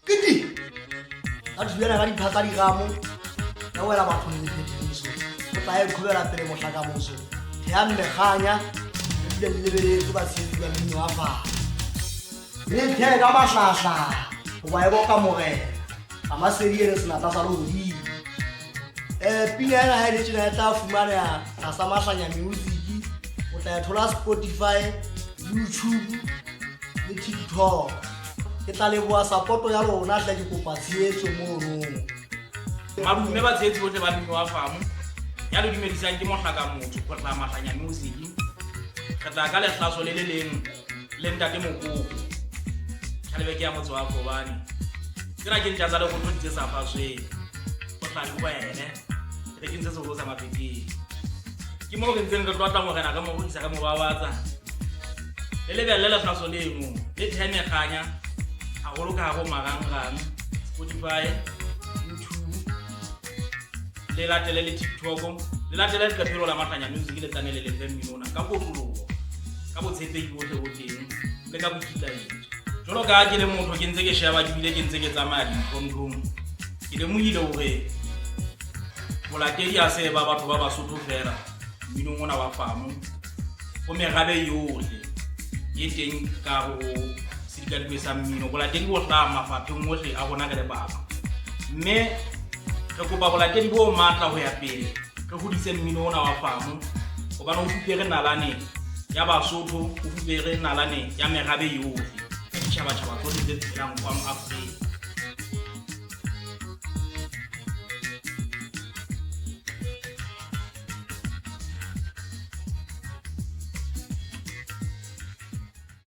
Kiti! Ka thulana ka dipha tsa diramo, ya wela bathong lephetiso. O tla e qhobela pele mohla ka moso. Theang mekganya, le dule le lebeletse batshehetsi ba mmino wa famo. Le thee ka mahlahlaha, hoba e boka morena. Ramasedi ene senatla sa lehodimo. Pina ena ha e le tjena e tla fumaneha tlasa Mahlanya Music. O tla e thola Spotify, YouTube le TikTok. Ke tla leboha support ya lona hle, ke kopa tshehetso mono. Madume batshehetsi bohle ba mmino wa famo. Ya le dumedisang ke Mohlaka Motho go tla Mahlanya Music. Re tla ka lehlaso le le leng le ntate Mokoko. Tjhalebe ke ya motse wa Fobane. Tsena ke ntja tsa lerotho di tse sa fasweng. Go tla dikwene. Re ke ntse seholo sa mafeteng. Ke moo re ntseng re tlotla morena re mo rorisa re mo babatsa. Le lebelle lehlaso leno le theme kganya haholo ka hare ho marangrang, Spotify, YouTube, le latele le TikTok, le latele leqephelo la Mahlanya Music le tlanele le fe mmino ona ka kotloloho, ka botshepehi bohle bo teng le ka boikitlaetso. Jwalo ka ha ke le motho ke ntse ke sheba ke bile ke ntse ke tsamaya dinthonthong, ke lemohile hore bolatedi ha se ba batho ba Basotho feela mminong ona wa famo, ho merabe yohle e teng ka ho sedikadikwe sa mmino. Bolatedi bo hlaha mafapheng ohle a rona re le batho, mme re kopa bolatedi bo matla ho ya pele re hodise mmino ona wa famo, hobane o fupere nalane ya Basotho, o fupere nalane ya merabe yohle ya ditjhabatjhaba tsohle tse phelang kwano Afrika.